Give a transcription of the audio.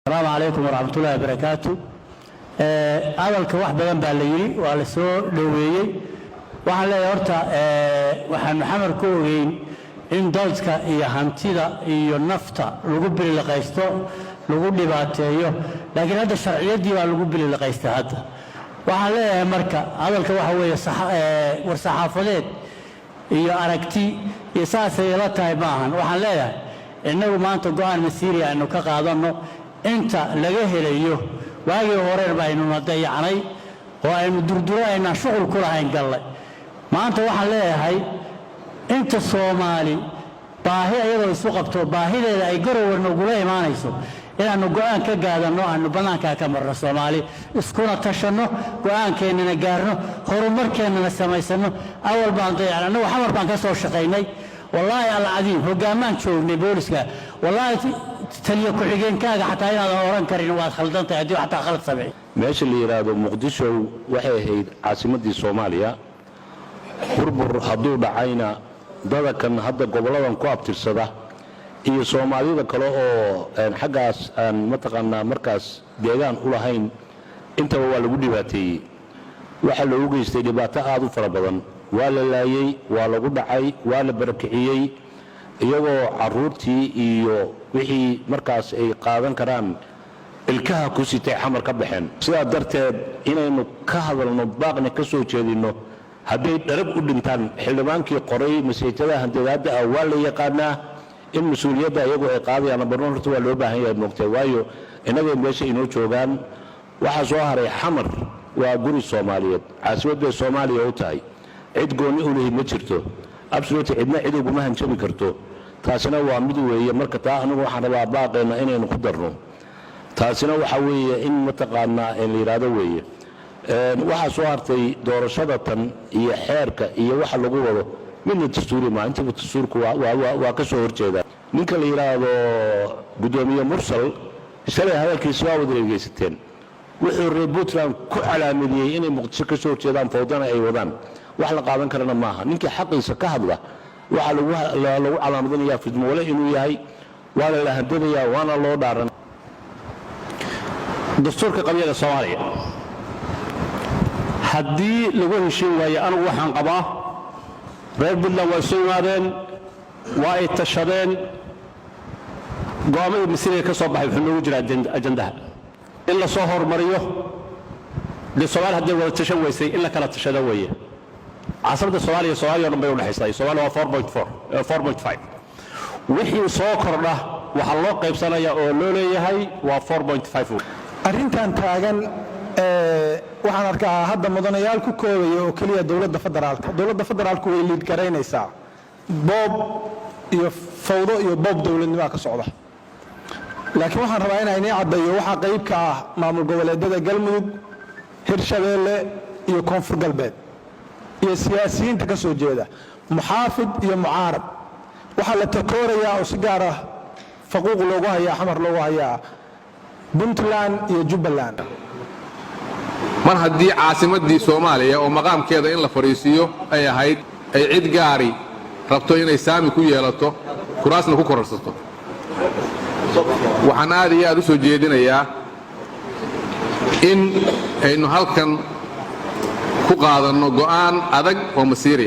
Asalaamu calaykum waraxmatullahi wabarakaatu. Hadalka wax badan baa la yidhi, waa la soo dhoweeyey. Waxaan leeyahay horta, waxaanu Xamar ku ogeyn in dadka iyo hantida iyo nafta lagu bililiqaysto, lagu dhibaateeyo, laakiin hadda sharciyaddii baa lagu bililiqaystay. Hadda waxaan leeyahay marka hadalka waxa weeye war saxaafadeed iyo aragti iyo saasay ila tahay ma ahan. Waxaan leeyahay innagu maanta go'aan masiiri aynu ka qaadanno inta laga helayo. Waagii horeen baynuna dayacnay oo aynu durduro aynaan shuqul ku lahayn gallay. Maanta waxaan leeyahay inta Soomaali baahi ayadoo isu qabto, baahideeda ay garowa nogula imaanayso, inaannu go'aan ka gaadanno, aanu bannaankaa ka marno, Soomaali iskuna tashanno, go'aankeennana gaarno, horumarkeennana samaysanno. Awal baan dayacnay annagu, Xamar baan ka soo shaqaynay. Wallaahi alcadiim, hogaamaan joognay booliska. Wallaahi taliyo ku-xigeenkaaga xataa inaadan oran karin waad khaldan tahay haddii xataa khalad sameey. Meesha la yidhaahdo Muqdisho waxay ahayd caasimaddii Soomaaliya. Burbur hadduu dhacayna, dadakan hadda gobolladan ku abtirsada iyo Soomaalida kale oo xaggaas aan mataqaanaa markaas deegaan u lahayn intaba waa lagu dhibaateeyey. Waxaa loogu geystay dhibaato aad u fara badan. Waa la laayey, waa lagu dhacay, waa la barakiciyey, iyagoo carruurtii iyo wixii markaas ay qaadan karaan ilkaha ku sitay Xamar ka baxeen. Sidaa darteed inaynu ka hadalno, baaqna ka soo jeedinno, hadday dharab u dhintaan xildhibaankii qoray masiijada handadaadda ah waa la yaqaanaa in mas-uuliyadda iyagu ay qaadayaan. Barno horta waa loo baahan yahay, moogtay, waayo innagay meesha inoo joogaan. Waxaa soo haray, Xamar waa guri Soomaaliyeed, caasimad bay Soomaaliya u tahay. Cid goonni u lihi ma jirto, absolutely, cidna cid uguma hanjabi karto. Taasina waa mid weeye. Marka taa anigu waxaan rabaa baaqeenna inaynu ku darno. Taasina waxa weeye in mataqaanaa la yidhaahdo weeye. Waxaa soo hartay doorashada tan iyo xeerka iyo waxa lagu wado midna dastuuri maa, intaba dastuurku waa ka soo horjeedaa. Ninka la yidhaahdo guddoomiye Mursal shalay hadalkiisa waa wada dhegaysateen. Wuxuu reer Puntland ku calaamadiyey inay Muqdisho ka soo horjeedaan, fawdana ay wadaan. Wax la qaadan karana maaha. Ninkii xaqiisa ka hadla waxaa lagu calaamadinayaa fidmoole inuu yahay, waana la handadayaa, waana loo dhaaran. Dastuurka qabyada Soomaaliya haddii lagu heshiin waayo, anigu waxaan qabaa reer Puntland waa isu yimaadeen, waa ay tashadeen. Go'aamadii masiriga ka soo baxay wuxuu noogu jiraa ajandaha in la soo hormariyo. Dee Soomaaliya hadday wada tashan weysay, in la kala tashado weeye. Caasimada Soomaaliya, Soomaaliya o dhan bay udhexaysaa. Soomaaliya waa 4.4, 4.5. Wixii soo kordha waxaa loo qaybsanaya oo loo leeyahay waa 4.5. Arrintan taagan waxaan arkaa hadda mudanayaal ku koobaya oo keliya dowladda federaalka. Dowladda federaalku way lead garaynaysaa. Boob iyo fawdo iyo boob dowladnimaa ka socda, laakiin waxaan rabaa inaan inii caddaeyo waxaa qayb ka ah maamul goboleedyada Galmudug, Hirshabeelle iyo Koonfur Galbeed iyo siyaasiyiinta ka soo jeeda, muxaafid iyo mucaarad. Waxaa la takoorayaa oo si gaar ah faquuq loogu hayaa, Xamar loogu hayaa Puntland iyo Jubbaland. Mar haddii caasimaddii Soomaaliya oo maqaamkeeda in la fadhiisiiyo ay ahayd ay cid gaari rabto inay saami ku yeelato, kuraasna ku kororsato, waxaan aad iyo aad u soo jeedinayaa in aynu halkan ku qaadanno go'aan adag oo masiiriya.